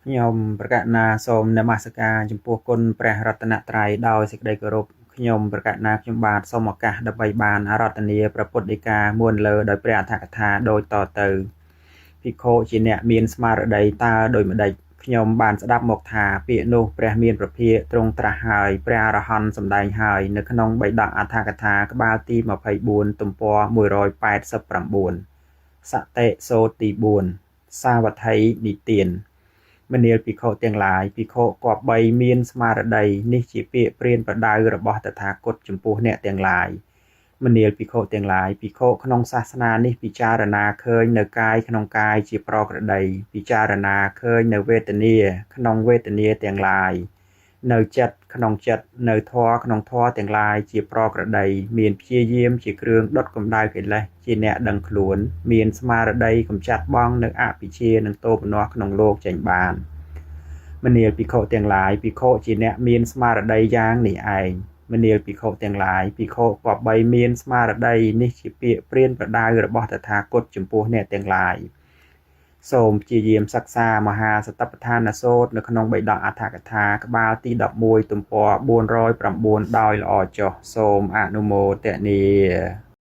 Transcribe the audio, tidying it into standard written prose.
ខ្ញុំប្រកាសណាសូមនមស្ការចំពោះគុណព្រះរតនត្រ័យដោយសេចក្តីគោរពខ្ញុំប្រកាសណាខ្ញុំបាទសូមឱកាសដើម្បីបានអារាធនាព្រះពុទ្ធដីកាមួនលើដោយព្រះអដ្ឋកថាដូចតទៅភិក្ខុជាអ្នកមានស្មារតីតើដោយម្ដេចខ្ញុំបានស្ដាប់មកថាពាក្យនោះព្រះមានប្រភាទ្រង់ត្រាស់ហើយព្រះអរហន្តសម្ដែងហើយនៅក្នុងបិដកអដ្ឋកថាក្បាលទី24ទំព័រ189សតិសូត្រទី4សាវត្ថីនិទានមនាលភិក្ខុទាំងឡាយភិក្ខុគប្បីមានស្មារតីនេះជាពាក្យព្រានប្រដៅរបស់តថាគតចំពោះអ្នកទាំងឡាយមនាលភិក្ខុទាំងឡាយភិក្ខុក្នុងសាសនានេះពិចារណាឃើញនៅកាយក្នុងកាយជាប្រក្រតីពិចារណាឃើញនៅវេទនាក្នុងវេទនាទាំងឡាយនៅចិត្តក្នុងចិត្តនៅធម៌ក្នុងធម៌ទាំងឡាយជាប្រក្រតីមានព្យាយាមជាគ្រឿងដុតកម្ដៅកិលេសជាអ្នកដឹងខ្លួនមានស្មារតីកម្ចាត់បងនៅអភិជានិងទោមនស្សក្នុងលោកចេញបានមនាលភិក្ខុទាំងឡាយភិក្ខុជាអ្នកមានស្មារតីយ៉ាងនេះឯងមនាលភិក្ខុទាំងឡាយភិក្ខុគប្បីមានស្មារតីនេះជាពាក្យព្រានប្រដៅរបស់តថាគតចំពោះអ្នកទាំងឡាយសូមព្យាយាមសិក្សាមហាសតិប្បដ្ឋានសូត្រនៅក្នុងបិដកអដ្ឋកថាក្បាលទី11ទំព័រ409ដោយល្អចុះសូមអនុមោទនា។